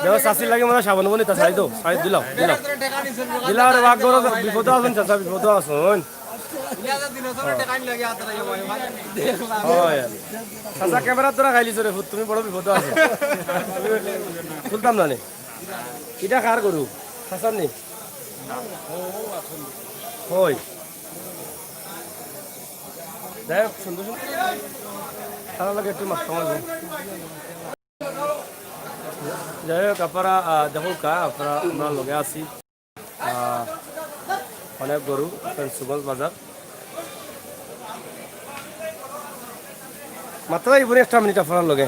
দেখো, চাষির লাগে মনে হয় সাবান বনি, তা ছাড়ি দাও, ছাড়ি দিলাম, দিলাম। দিলাম রে, বাঘ গরু, বিপদে আছেন চাচা, বিপদে আছেন। হয়। চাচা, ক্যামেরার দ্বারা খাইলিছ রে ফুত, তুমি বড় বিপদে আছো। খুলতাম না নে। এটা কার গরু? চাচার নি? হয়। যাই হোক, সুন্দর সুন্দর। তার লগে একটু মাথা মারবো। যাই হোক, আপনারা, আহ, দেখো কা, আপনারা, আমরা লগে আছি। আহ, অনেক গরু, ফেঞ্চুগঞ্জ বাজার। মাত্র এই বুড়ি একটা মিনিট আপনার লগে।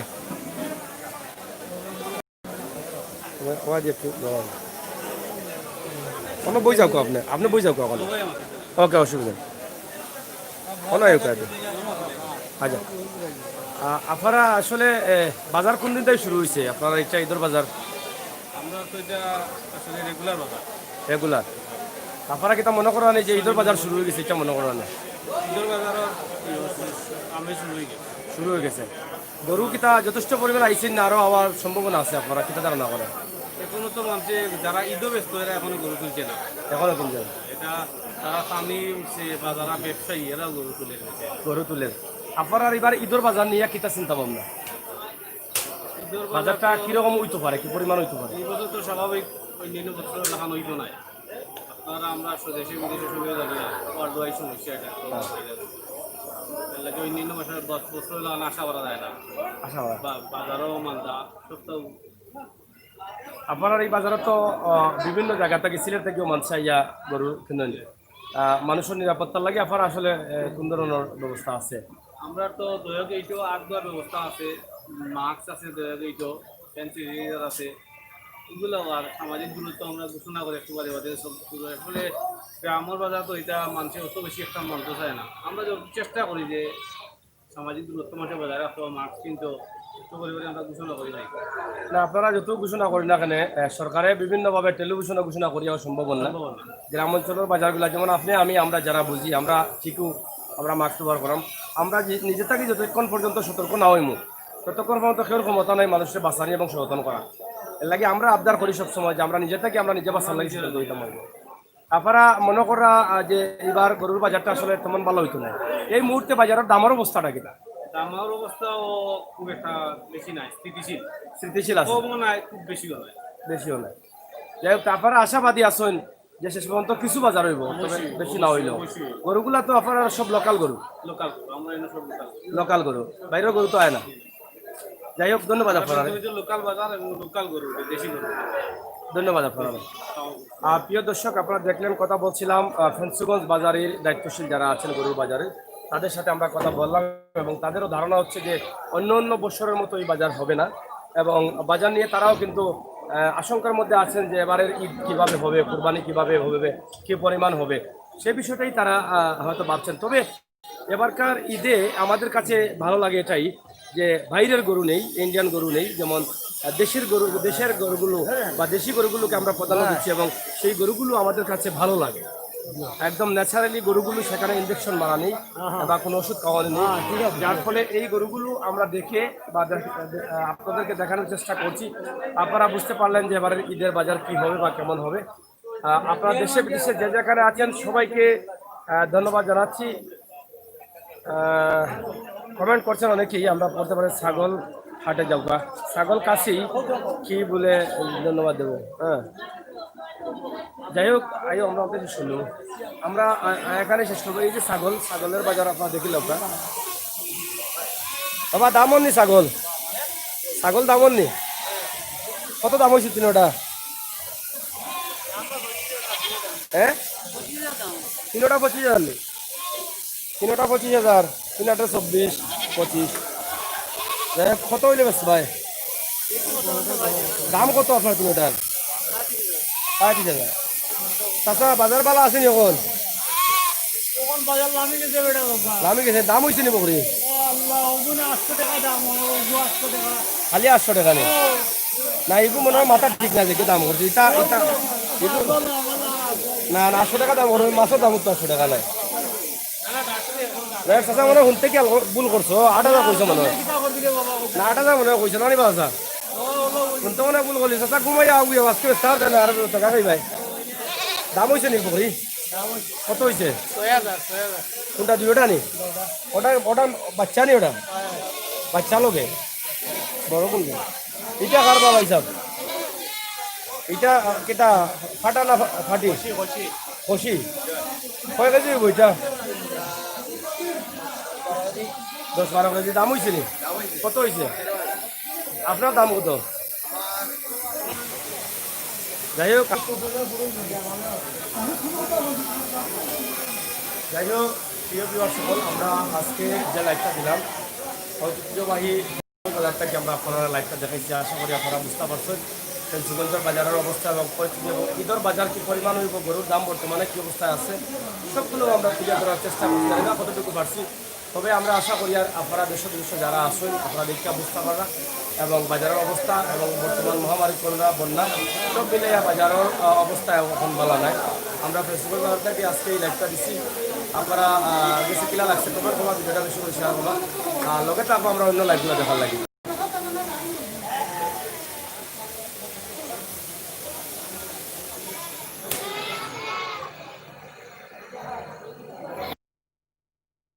ওয়া দিয়ে একটু দাঁড়ান। কোনো বই যাও আপনি, আপনি বই যাও এখন। ওকে, অসুবিধা নেই। কোনো আচ্ছা। আহ, আপনারা আসলে, এ, বাজার কোন দিন থেকে শুরু হয়েছে? আপনারা ইচ্ছা ঈদর বাজার? আমরা তো এটা আসলে রেগুলার বাজার। রেগুলার। আপনারা কিতা মনে করেন যে ঈদর বাজার শুরু হয়ে গেছে, ইচ্ছা মনে করেন? ঈদর বাজারও আমি শুরু হয়ে গেছে। শুরু হয়ে গেছে। গরু কিতা যথেষ্ট পরিমাণ আইছেন না, আরো আওয়ার সম্ভাবনা আছে? আপনারা কিতা ধারণা করেন? এখনো তো মানছে যারা ঈদও ব্যস্ত, এরা এখনো গরু তুলছে না। এখনো তুলছে না। এটা তারা স্থানীয় যে বা যারা ব্যবসায়ী, এরাও গরু তুলে রয়েছে। গরু তুলে। আপনারা এবার ঈদর বাজার নিয়ে কিতা চিন্তা ভাবনা? ঈদর বাজারটা বাজার তো কিরকম হইতে পারে, কি পরিমাণ হইতে পারে? এই বছর তো স্বাভাবিক অন্যান্য বছরের লাখান হইতো নাই। আপনারা আমরা স্বদেশে বিদেশে সবাই জানি, ওয়ার্ল্ড ওয়াইড সমস্যা এটা। এর লাগে অন্যান্য বছর, বছর লাখান আশা করা যায় না। আশা করা। বা-, বাজারও মান্দা, সব তো আপনারা এই বাজারে তো, আহ, বিভিন্ন জায়গা থেকে, সিলেট থেকেও মানুষ আইয়া গরু কিনেন। আহ, মানুষের নিরাপত্তার লাগি আপনারা আসলে, আহ, কোন ধরনের ব্যবস্থা আছে? আমরা তো দুইও গেইটও আগ দেওয়ার ব্যবস্থা আছে, মাস্ক আছে দুইও গেইটও, হ্যান্ড স্যানিটাইজার আছে, এগুলো আর সামাজিক দূরত্ব আমরা ঘোষণা করে একটু বাদে বাদে সব শুরু হয়। আসলে গ্রামের বাজার তো এটা মানুষে অত বেশি একটা মানতে চায় না। আমরা যত চেষ্টা করি যে সামাজিক দূরত্ব মাঝে বজায় রাখতে হবে, মাস্ক কিন্তু একটু করে করে আমরা ঘোষণা করি নাই। না, আপনারা যত ঘোষণা করি না কেন, আহ, সরকারে বিভিন্নভাবে টেলিভিশনে ঘোষণা করিয়াও সম্ভব না। সম্ভব না। গ্রাম অঞ্চলের বাজারগুলা যেমন আপনি, আমি, আমরা যারা বুঝি, আমরা ঠিকও আমরা মাস্ক ব্যবহার করাম। আমরা যে-, নিজে থাকি যতক্ষণ পর্যন্ত সতর্ক না হইমু, ততক্ষণ পর্যন্ত কেউর ক্ষমতা নাই মানুষকে বাঁচানি এবং সচেতন করা। এর লাগি আমরা আবদার করি সবসময় যে আমরা নিজে থাকি আমরা নিজে বাঁচার লাগি সতর্ক হইতাম হইব। আপনারা মনে করা, আহ, যে এবার গরুর বাজারটা আসলে তেমন ভালো হইতো না, এই মুহূর্তে বাজারের দামের অবস্থাটা কিনা? দামের অবস্থাও খুব একটা বেশি নাই, স্থিতিশীল। স্থিতিশীল আছে, কমও নাই, খুব বেশিও নাই। বেশিও নাই। যাই হোক, তা আপনারা আশাবাদী আছেন যে শেষ পর্যন্ত কিছু বাজার হইব, তবে অবশ্যই, বেশি না হইলেও। অবশ্যই। গরুগুলা তো আপনারা সব লোকাল গরু, লোকাল গরু, আমরা এনে সব লোকাল। লোকাল গরু, বাইরের গরু তো আয় না। যাই হোক, ধন্যবাদ আপনারা। লোকাল বাজার এবং লোকাল গরু, দেশি গরু। ধন্যবাদ আপনারা। আহ, প্রিয় দর্শক, আপনারা দেখলেন, কথা বলছিলাম, আহ, ফেঞ্চুগঞ্জ বাজারের দায়িত্বশীল যারা আছেন গরুর বাজারে, তাদের সাথে আমরা কথা বললাম এবং তাদেরও ধারণা হচ্ছে যে অন্য অন্য বছরের মতো এই বাজার হবে না। এবং বাজার নিয়ে তারাও কিন্তু, আহ, আশঙ্কার মধ্যে আছেন যে এবারের ঈদ কিভাবে হবে, কুরবানি কিভাবে হবে, কি পরিমাণ হবে, সে বিষয়টাই তারা, আহ, হয়তো ভাবছেন। তবে এবারকার ঈদে আমাদের কাছে ভালো লাগে এটাই যে বাইরের গরু নেই, ইন্ডিয়ান গরু নেই, যেমন আহ, দেশের গরু, দেশের গরুগুলো বা দেশি গরুগুলোকে আমরা প্রাধান্য দিচ্ছি এবং সেই গরুগুলো আমাদের কাছে ভালো লাগে। একদম ন্যাচারালি গরুগুলো, সেখানে ইঞ্জেকশন মারা নেই বা কোনো ওষুধ খাওয়ানো নেই। যার ফলে এই গরুগুলো আমরা দেখে বা দেখ- আহ, আপনাদেরকে দেখানোর চেষ্টা করছি। আপনারা বুঝতে পারলেন যে এবারের ঈদের বাজার কি হবে বা কেমন হবে। আহ, আপনারা দেশে বিদেশে যে যেখানে আছেন, সবাইকে আহ, ধন্যবাদ জানাচ্ছি। কমেন্ট করছেন অনেকেই, আমরা পড়তে পারি ছাগল হাটে যাওগা, ছাগল কাশি কি বলে ধন্যবাদ দেবো। হ্যাঁ, যাই হোক, আইও, আমরা ওদের শুনবো। আমরা আহ, এখানে শেষ করবো। এই যে ছাগল, ছাগলের বাজার আপনারা দেখি লোকটা। বাবা, দাম অননি ছাগল? ছাগল দাম অননি? কত দাম হয়েছে তিনোটা? হ্যাঁ, তিনোটা পঁচিশ হাজার নি? তিনোটা পঁচিশ হাজার, তিন আটে চব্বিশ, পঁচিশ। যাই হোক, কত হইলে বেশ ভাই? দাম কত আপনার তিনোটার? পঁয়ত্রিশ হাজার। চাচা, বাজার ভালা আছে নি এখন? এখন বাজার লামি গেছে বেটা বাবা। লামি গেছে, দাম হইছে নি বকরি? ও আল্লাহ, ওগুনে আটশো টাকা দাম হয়, ওগু আটশো টাকা। খালি আটশো টাকা নি? না, এগু মনে হয় মাথা ঠিক না, দেখে দাম করছে। এটা, এটা, এগু, না, না, আটশো টাকা দাম করবে, মাছর দাম তো আটশো টাকা নাই। যাই হোক, চাচা মনে হয় হুনতে কি ভুল করছো, আট হাজার কইছো মনে হয়। না, আট হাজার মনে হয় কইছো, না নি বা চাচা? হুনতে মনে হয় ভুল করলি, চাচা ঘুমাই যাও, গিয়ে আজকে বেচতে পারবে না, আর টাকা খাই ভাই। দাম হইছে নি বকরি? কত হইছে? ছয় হাজার, ছয় হাজার। কোনটা, দুইটা নি? ওটা, ওটা বাচ্চা নি ওটা? বাচ্চা লগে? বড় কোনটা? এটা কার বাবা হিসাব? এটা, আহ, কেটা? ফাটা না ফা-, ফাটি? কষি। কয় কেজি হইব এটা? দশ বারো কেজি দাম হইছে নি? কত হইছে? আপনার দাম কত? যাই হোক, যাই হোক, প্রিয় ভিউয়ার সকল, আমরা আজকে যে লাইভটা দিলাম, ঐতিহ্যবাহী বাজার থেকে আমরা আপনারা লাইভটা দেখাইছি। আশা করি আপনারা বুঝতে পারছেন ফেঞ্চুগঞ্জের বাজারের অবস্থা এবং পরিস্থিতি এবং ঈদের বাজার কি পরিমাণ হইব, গরুর দাম বর্তমানে কি অবস্থায় আছে, সবগুলো আমরা তুলে ধরার চেষ্টা করছি। জানি না কতটুকু পারছি, তবে আমরা আশা করি আর আপনারা দেশ বিদেশে যারা আছেন, আপনারা দেখে বুঝতে পাররা এবং বাজারের অবস্থা এবং বর্তমান মহামারী করোনা, বন্যা, সব মিলে বাজারের, আহ, অবস্থা এখন ভালো নাই। আমরা ফেঞ্চুগঞ্জ বাজার থেকে আজকে এই লাইভটা দিছি। আপনারা, আহ, বেশি কিলা লাগছে, কমেন্ট করবা, ভিডিওটা বেশি করে শেয়ার করবা। আর লগে থাকবো আমরা অন্য লাইভগুলো দেখার লাগি।